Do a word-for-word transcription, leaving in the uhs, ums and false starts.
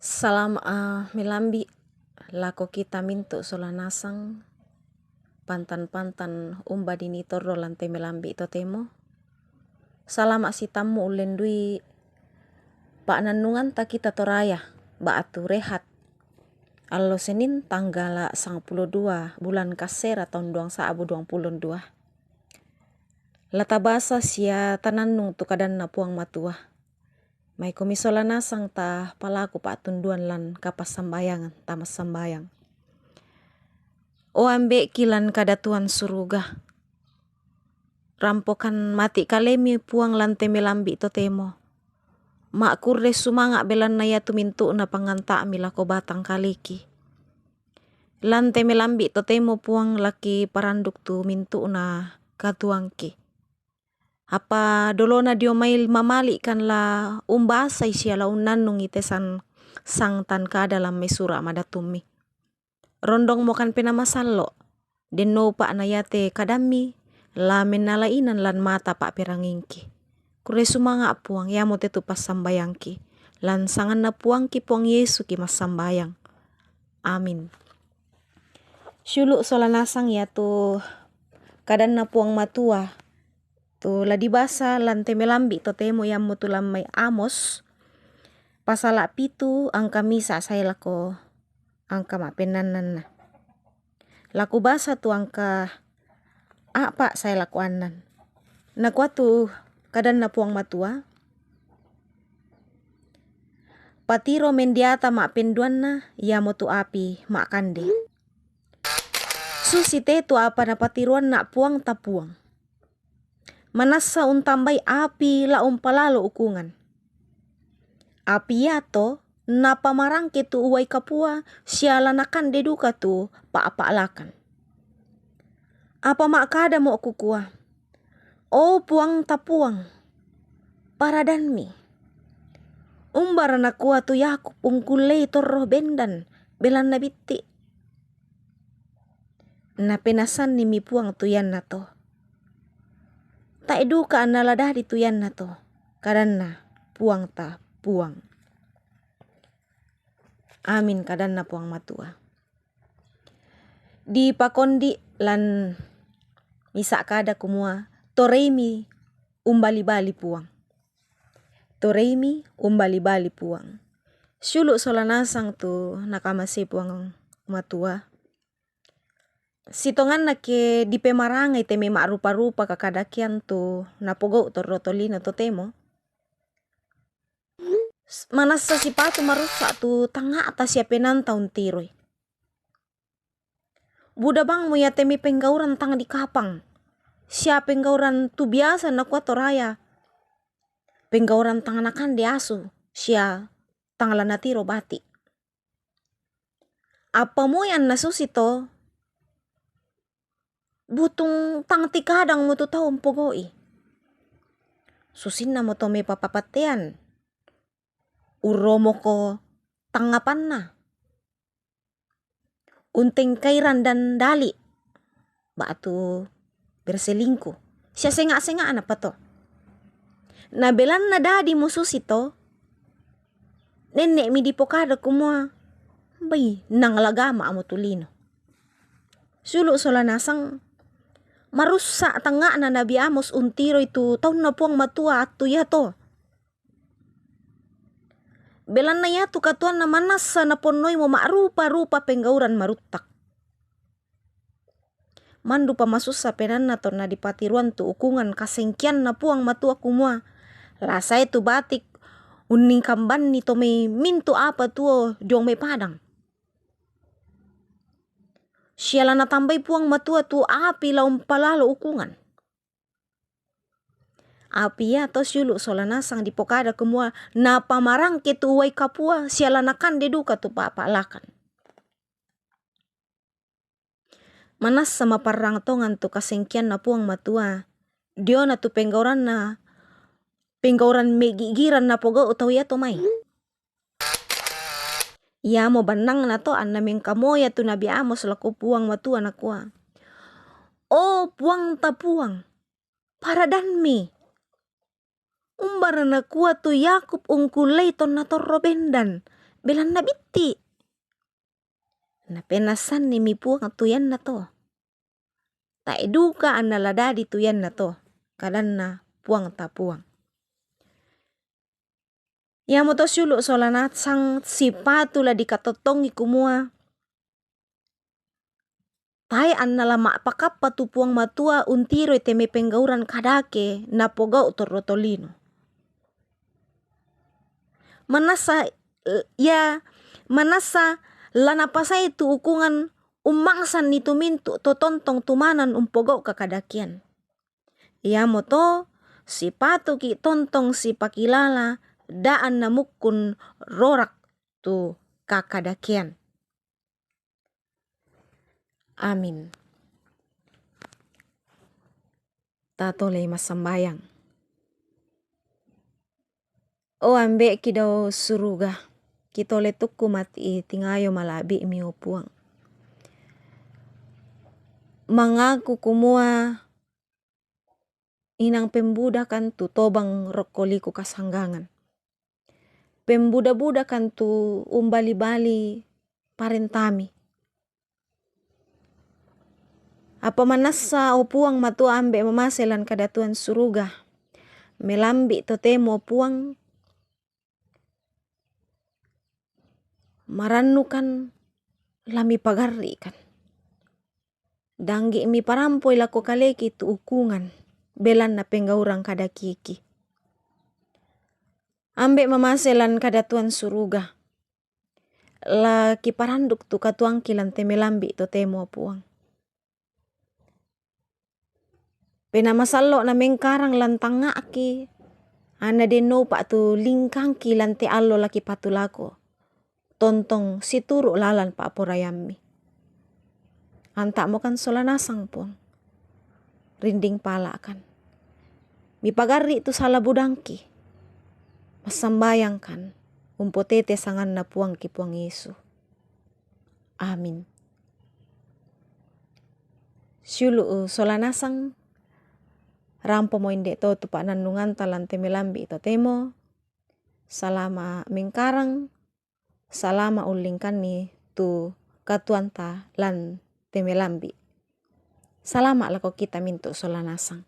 Salam a melambi lako kita mintu sola nasang, pantan-pantan umba dini torro lante melambi totemo. Salam a sitammu ullendui pa'nannunganta kita Toraya, ba'tu rehat. Allo Senin tanggala sangpulo dua bulan Kassera taun duang sa'bu duang pulo dua. Latabasa sia tanannung tu kadanna Puang Matua. Maikomi sola nasang ta palaku pa'tunduan lan kapassambayangan, ta massambayang. O Ambe'ki lan kadatuan suruga, rampokan mati kalemi Puang lante melambi totemo. Ma'kurre sumanga' belanna iatu mintu'na panganta'mi lako batang kaleki. Lante melambi totemo Puang laki paranduk tu mintu'na katuangki. Apa dolona dio mai mamali'kan la umbasai sia la unnannungi te san-, sangtan kada lan mai sura' madatummi. Rondongmokan Penaa Masallo', denno upa'na iate kadammi la mennala inan lan mata pa'perangingki. Kurre sumanga' Puang, iamote tu passambayangki. Lan sanganna Puangki Puang Yesuki massambayang. Amin. Siulu' sola nasang iatu kadanna Puang Matua, tu la dibasa lante melambi totemo iammo tu lan mai Amos, pasala pitu angka misa sae lako angka ma'pennannanna. La kubasa tu angka a'pa' sae lako annan. Nakua tu kadanna Puang Matua, patiro mendiata ma'penduanna, iamotu api ma'kande. Susi te tu apa napatiroanna Puangta Puang. Manassa untambai api la umpalalo ukungan. Api iato napamarangke tu uai kapua sia la nakande duka tu pa'pa'lakan. Apa ma'kadamo kukua, O Puangta Puang, paradanmi. Umbara nakua tu Yakub ungkullei torro bendan belanna bitti'? Napenasannimi Puang tu iannato. Tae' duka anna la dadi tu iannato, kadanna Puangta Puang. Amin, kadanna Puang Matua. Dipakondi' lan misa' kada kumua, toreimi umbali-bali Puang. Toreimi umbali-bali Puang. Siulu' sola nasang tu nakamasei Puang Matua. Sitonganna ke dipemarangai te mai ma'rupa-rupa kakadakean tu napogau' torro tolino totemo, s-, manassa sipatu marussa' tu tangnga'ta sia penaanta untiroi. Buda bangmo iate mai penggauran tang dikapang, sia penggauran tu biasa nakua Toraya, penggauran tang nakande asu, sia tang la natiro bati'. Apa moi anna susito, butung tang tikadangmo tu tau umpogau'i. Susinnamo to mai papapattean, urromoko tangngapanna, untengkai randan dali', ba'tu berselingkuh, sia senga'-senga'na pa to. Na belanna dadimo susito, nenne'mi dipokada kumua, bai, nang la gama'mo tu lino. Siulu' sola nasang, marussa' tangnga'na Nabi Amos untiroi tu taunna Puang Matua attu iato. Belanna iatu katuoanna manassa naponnoimo ma'rupa-rupa penggauran maruttak. Mandupa masussa penaanna tonna dipatiroan tu ukungan kasengkeanna Puang Matua kumua, la sae tu batik unningkambanni to mai mintu' apa tuo diong mai padang. Sia la natambai Puang Matua tu api la umpalalo ukungan. Api iato siulu' sola nasang dipokada kumua, napamarangke tu uai kapua sia la nakande duka tu pa'pa'lakan. Manassa maparrang tongan tu kasengkeanna Puang Matua, diona tu penggauranna, penggauran megigiran napogau' tau iato mai. Iamo bannangna to anna mengkamoya tu Nabi Amos lako Puang Matua nakua, O Puangta Puang, paradanmi. Umbara nakua tu Yakub ungkullei tonna torro bendan, belanna bitti. Napenassanni mi Puang tu iannato. Tae duka anna la dadi tu iannato, kadanna Puangta Puang. Iamoto siulu sola nasang sipatu la dikatottongi kumua, tae anna la ma'pakappa tu Puang Matua untiroi te mai penggauran kadake napogau torro tolino. Manassa, eh, ia, manassa la napasai tu ukungan ummangsanni tu mintu to tontong tumanan umpogau kakadakean. Iamoto sipatuki tontong sipakilala daan namukkun rorak tu kakadakean. Amin. Tatolei massambayang. O Ambe'ki dao suruga, kitole tukku mati tingayo mala'bi'mi, o Puang. Mangaku kumua inang pembudakan tu tobang rokkoliku kasanggangan. Pembuda-budakan tu umbali-bali parentami. Apa manassa, o Puang Matua Ambe' mamase lan kadatuan suruga, melambi' totemo, o Puang, marannukan la mipagarri'kan. Danggi' miparampoi lako kaleki tu ukungan, belanna penggaurang kadakiki. Ambe' mamase lan kadatuan suruga, la kiparanduk tu katuangki lan te melambi' totemo, o Puang. Penaa Masallo' na mengkarang lan tangnga'ki, anna den noupa' tu lingkangki lan te allo la kipatulako, tontong situru' lalan pa'poraiammi. Anta'mokan sola nasang, Puang. Rinding pala'kan. Mipagarri' tu sala budangki. Massambayangkan, umpotete sanganna Puangki Puang Yesu. Amin. Siulu' sola nasang, rampomo inde to tu pa'nannunganta lan te melambi' totemo. Salama' mengkarang, salama' ullingkanni tu katuanta lan te melambi'. Salama' lako kita mintu' sola nasang.